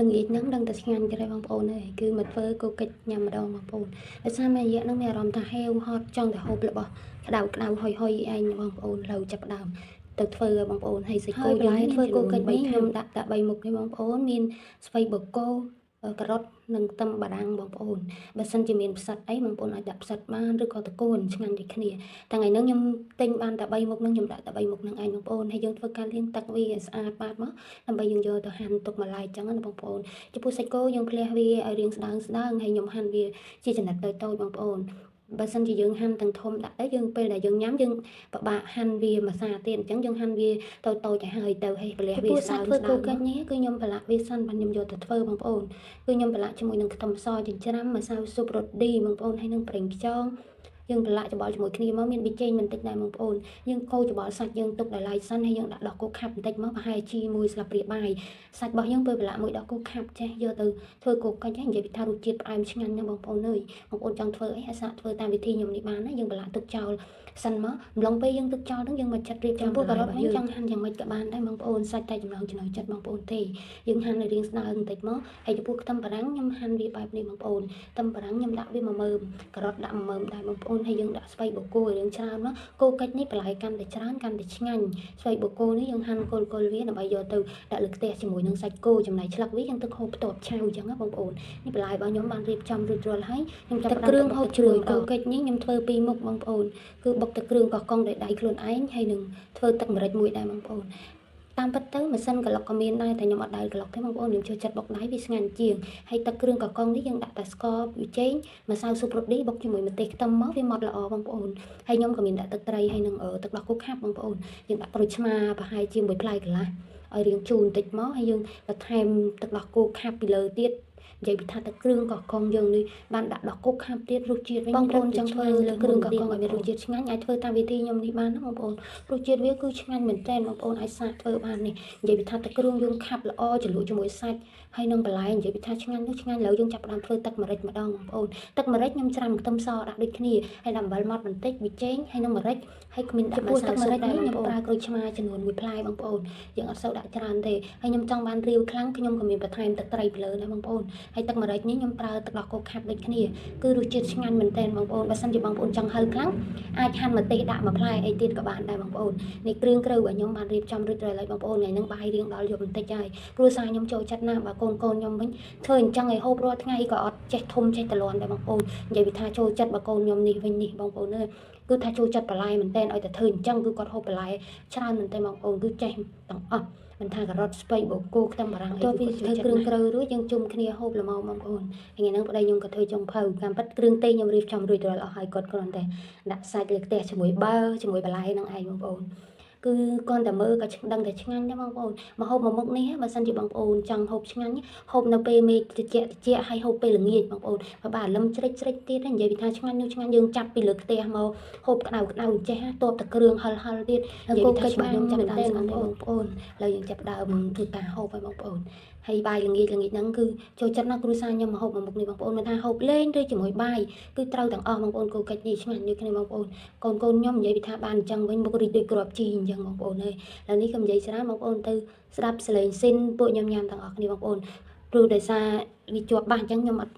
ល្ងាចហ្នឹងដឹងតែឆ្ងាញ់ទៀតហើយបងប្អូនអើយគឺមកធ្វើគោកិច្ចញ៉ាំម្ដងបងប្អូនដោយសារមួយរយៈហ្នឹងមានអារម្មណ៍ថាហេវហត់ចង់តែហូបរបស់ក្តៅក្តៅហុយហុយឯងបងប្អូនលើចាប់ផ្ដើមទៅធ្វើបងប្អូនហើយសាច់គោយើងធ្វើគោកិច្ចនេះខ្ញុំដាក់តែ3មុខនេះបងប្អូនមានស្ពៃបូកូការ៉ុតនិងខ្ទឹមបារាំងបងប្អូនបើសិនជាមានផ្សិតអីបងប្អូនអាចដាក់ផ្សិតបានឬក៏តកូនឆ្ងាញ់ដូចគ្នាថ្ងៃហ្នឹងខ្ញុំទិញបានតែ3មុខហ្នឹងខ្ញុំដាក់តែ3មុខហ្នឹងឯងបងប្អូនហើយយើងធ្វើការលាងទឹកវាឲ្យស្អាតបាតមកដើម្បីយើងយកទៅហាន់ទុកមួយឡែកចឹងណាបងប្អូនចំពោះសាច់គោយើងភ្លះវាឲ្យរាងស្ដើងស្ដើងហើយខ្ញុំហាន់វាជាចំណិតតូចតូចបងប្អូនបើសិនជាយើងហាន់ទាំងធំដាក់ទៅយើងពេលដែលយើងញ៉ាំយើងពិបាកហាន់វាមួយសាទៀតអញ្ចឹងយើងហាន់វាតូចតូចឲ្យហើយទៅហើយប្រលះវាស្ដើងស្ដើងធ្វើគោកិច្ចនេះគឺខ្ញុំប្រឡាក់វាសិនបានខ្ញុំយកទៅធ្វើបងប្អូនគឺខ្ញុំប្រឡាក់ជាមួយនឹងខ្ទឹមសចិញ្ច្រាំម្សៅស៊ុបរ៉ូឌីបងប្អូនហើយនឹងប្រេងខ្យងយើងប្រឡាក់ច្បល់ជាមួយគ្នាមកមានប៊ីចេងបន្តិចដែរបងប្អូនយើងកូរច្បល់សាច់យើងទុកដល់ឡែកសិនហើយយើងដាក់ដោះគោខាប់បន្តិចមកប្រហែលជាមួយស្លាបព្រាបាយសាច់របស់យើងពេលប្រឡាក់មួយដោះគោខាប់ចេះយកទៅធ្វើគោកិច្ចហ្នឹងនិយាយពីថារសជាតិផ្អែមឆ្ងាញ់ណាស់បងប្អូនអើយបងប្អូនចង់ធ្វើអីអាសាកធ្វើតាមវិធីខ្ញុំនេះបានណាយើងប្រឡាក់ទុកចោលសិនមកអំឡុងពេលយើងទុកចោលហ្នឹងយើងមកចាត់រៀបចំពោះការ៉ុតវិញចង់ហាន់យ៉ាងម៉េចក៏បានដែរបងប្អូនសាច់តែចំណងចំណូលចិត្តបងប្អូនទេយើងហាន់ឲ្យរាងស្ដើងបន្តិចមកហើយចំពោះខ្ទឹមបារាំងខ្ញុំហាន់វាបែបនេះបងប្អូនខ្ទឹមបារាំងខ្ញុំដាក់វាមួយមើមការ៉ុតដាក់មួយមើមដែរបងប្អូនហើយយើងដាក់ស្ពៃបូកគោឲ្យរាងច្រើនមកគោកិច្ចនេះបន្លែកាន់តែច្រើនកាន់តែឆ្ងាញ់ស្ពៃបូកគោនេះយើងហាន់គល់គល់វាដើម្បីយកទៅដាក់លើខ្ទះជាមួយនឹងសាច់គោចំណែកឆ្លឹកវាយើងទៅហូបផ្ទាប់ឆៅអញ្ចឹងណាបងប្អូននេះបន្លែរបស់ខ្ញុំបានរៀបចំរួចរាល់ហើយខ្ញុំចាប់គ្រឿងហូបជាមួយគោកិច្ចនេះខ្ញុំធ្វើពីរមុខបងប្អូនគឺបុកទឹកគ្រឿងកោះកុងដោយដៃខ្លួនឯងហើយនឹងធ្វើទឹកម្រេចមួយដែរបងប្អូនតាមពិតទៅម៉ាស៊ីនក្លុកក៏មានដែរតែខ្ញុំអត់ដែលក្លុកទេបងប្អូនខ្ញុំចូលចិត្តបុកដៃវាឆ្ងាញ់ជាងហើយទឹកគ្រឿងកកុងនេះយើងដាក់តែស្ករប៊ីចេងម្សៅស៊ុបរ៉ូឌីបុកជាមួយម្ទេសខ្ទឹមមកវាម៉ត់ល្អបងប្អូនហើយខ្ញុំក៏មានដាក់ទឹកត្រីហើយនឹងទឹកដោះគោខាប់បងប្អូនយើងដាក់ក្រូចឆ្មាប្រហែលជាមួយផ្លែកន្លះឲ្យរាងជូរបន្តិចមកហើយយើងបន្ថែមទឹកដោះគោខាប់ពីលើទៀតនិយាយពីថាទឹកគ្រឿងកោះកុងយើងនេះបានដាក់ដោះគោខាប់ទៀតរសជាតិវិញបងប្អូនចង់ធ្វើលើគ្រឿងកោះកុងឲ្យមានរសជាតិឆ្ងាញ់អាចធ្វើតាមវិធីខ្ញុំនេះបានណាបងប្អូនរសជាតិវាគឺឆ្ងាញ់មែនទែនបងប្អូនអាចសាកធ្វើបាននេះនិយាយពីថាទឹកគ្រឿងយើងខាប់ល្អជ្រលក់ជាមួយសាច់ហើយនឹងបន្លែនិយាយពីថាឆ្ងាញ់ទៅឆ្ងាញ់ឥឡូវយើងចាប់ផ្ដើមធ្វើទឹកម្រេចម្ដងបងប្អូនទឹកម្រេចខ្ញុំច្រាំខ្ទឹមសដាក់ដូចគ្នាហើយដាក់អំបិលម៉ត់បន្តិចប៊ីចេងហើយនឹងម្រេចហើយគ្មានដាក់ម្សៅស៊ុបដែរខ្ញុំប្រើក្រូចឆ្មាចំនួនមួយផ្លែបងប្អូនយើងអត់សូវដាក់ច្រើនទេហើយខ្ញុំចង់បានរាវខ្លាំងខ្ញុំក៏មានបន្ថែមទឹកត្រីពីលើដែរបងប្អូនហើយទឹកម្រេចនេះខ្ញុំប្រើទឹកដោះគោខាប់ដូចគ្នាគឺរសជាតិឆ្ងាញ់មែនទែនបងប្អូនបើសិនជាបងប្អូនចង់ហឹរខ្លាំងអាចហាន់ម្ទេសដាក់មួយផ្លែអីទៀតក៏បានដែរបងប្អូននេះគ្រឿងក្រៅរបស់ខ្ញុំបានរៀបចំរួចរាល់ហើយបងប្អូនថ្ងៃហ្នឹងបាយរៀងដល់យប់បន្តិចហើយគ្រួសារខ្ញុំចូលចិត្តណាស់បើកូនកូនខ្ញុំវិញធ្វើអញ្ចឹងឲ្យហូបរាល់ថ្ងៃក៏អត់ចេះធំចេះតលន់ដែរបងប្អូននិយាយពីថាចូលចិត្តបើកូនខ្ញុំនេះវិញនេះបងប្អូនអើយគឺថាចូលចិត្តបន្លែមែនទែនឲ្យតែធ្វើអញ្ចឹងគឺគាត់ហូបបន្លែច្រើនមែនទែនបងប្អូនគឺចេះទាំងអស់មិនថាការ៉ុតស្ពៃបូកូខ្ទឹមបារាំងអីគឺគាត់ធ្វើគ្រឿងក្រៅរួចយើងជុំគ្នាហូបល្មមបងប្អូនថ្ងៃហ្នឹងប្តីខ្ញុំក៏ធ្វើចុងភៅតាមពិតគ្រឿងទេសខ្ញុំរៀបចំរួចរាល់អស់ហើយគាត់គ្រាន់តែដាក់សាច់លើខ្ទះជាមួយបើជាមួយបន្លែហ្នឹងឯងបងប្អូនគឺគ្រាន់តែមើលក៏ដឹងតែឆ្ងាញ់ដែរបងប្អូនមកហូបមួយមុខនេះបើសិនជាបងប្អូនចង់ហូបឆ្ងាញ់ហូបនៅពេលមេឃត្រជាក់ត្រជាក់ហើយហូបពេលល្ងាចបងប្អូនបើបាទលឹមជ្រិចជ្រិចទៀតនិយាយពីថាឆ្ងាញ់នោះឆ្ងាញ់យើងចាប់ពីលើខ្ទះមកហូបក្តៅក្តៅចេះតបតែគ្រឿងហិលហិលទៀតនិយាយពីថាឆ្ងាញ់ខ្ញុំចាប់ដើមបងប្អូនឥឡូវយើងចាប់ដើមធ្វើការហូបហើយបងប្អូនហើយបាយល្ងាចល្ងាចហ្នឹងគឺចូលចិត្តណាស់គ្រួសារខ្ញុំមកហូបមួយមុខនេះបងប្អូនមិនថាហូបលេងឬជាមួយបាយគឺត្រូវទាំងអស់បងប្អូនគោកិច្ចនេះឆ្ងាញ់ដូចគ្នាបងប្អូនកូនកូនខ្ញុំនិយាយពីថាបានអញ្ចឹងវិញមុខរីកដូចគ្រាប់ជីអញ្ចឹងបងប្អូនអើយឥឡូវនេះក៏និយាយច្រើនបងប្អូនទៅស្ដាប់សលេងស៊ីនពួកខ្ញុំញ៉ាំទាំងអស់គ្នាបងប្អូនព្រោះដោយសារវាជាប់បាសអញ្ចឹងខ្ញុំអត់